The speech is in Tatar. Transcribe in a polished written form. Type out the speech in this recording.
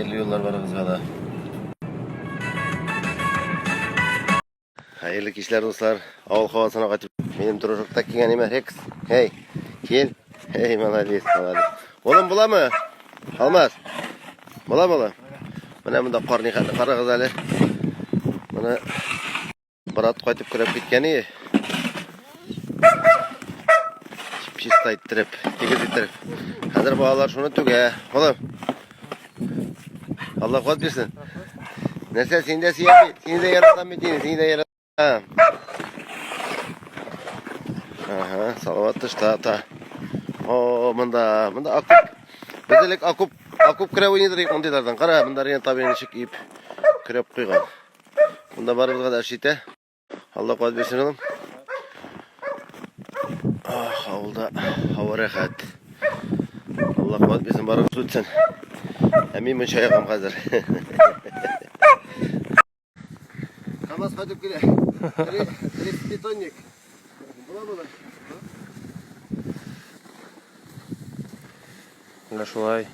Хәерле юллар барыгызга да. Хәерле кичләр, дуслар. Авыл һавасына кайтып. Минем дружокта килгән име, Рекс? Эй, кил. Эй, молодец, молодец. Улым буламы? Алмаз. Була була. Менә монда кар нихәтле карагыз әле. Менә брат кайтып кереп киткән ие. Чиста иттереп, тигез иттереп. Хәзер балалар шуны түгә. Улым. Алла куәт бирсен. Нәрсә, син дә сөям бит, сине дә яратам бит инде, сине дә яратам. Ага, Салават тышта ата. О, монда, монда окоп. Без элек окоп, окоп көрәп уйный идек мондыйлардан. Кара, монда Ренат абый ничек ип көрәп куйган. Монда барыбызга да эш җитә. Алла куәт бирсен, улым. Ах, авылда һава рәхәт. Алла куәт бирсен, барыбыз үтсен. Ә мин мунча ягам хәзер. КамАЗ кайтып килә. Тридцатитонник. Була була. Менә шулай.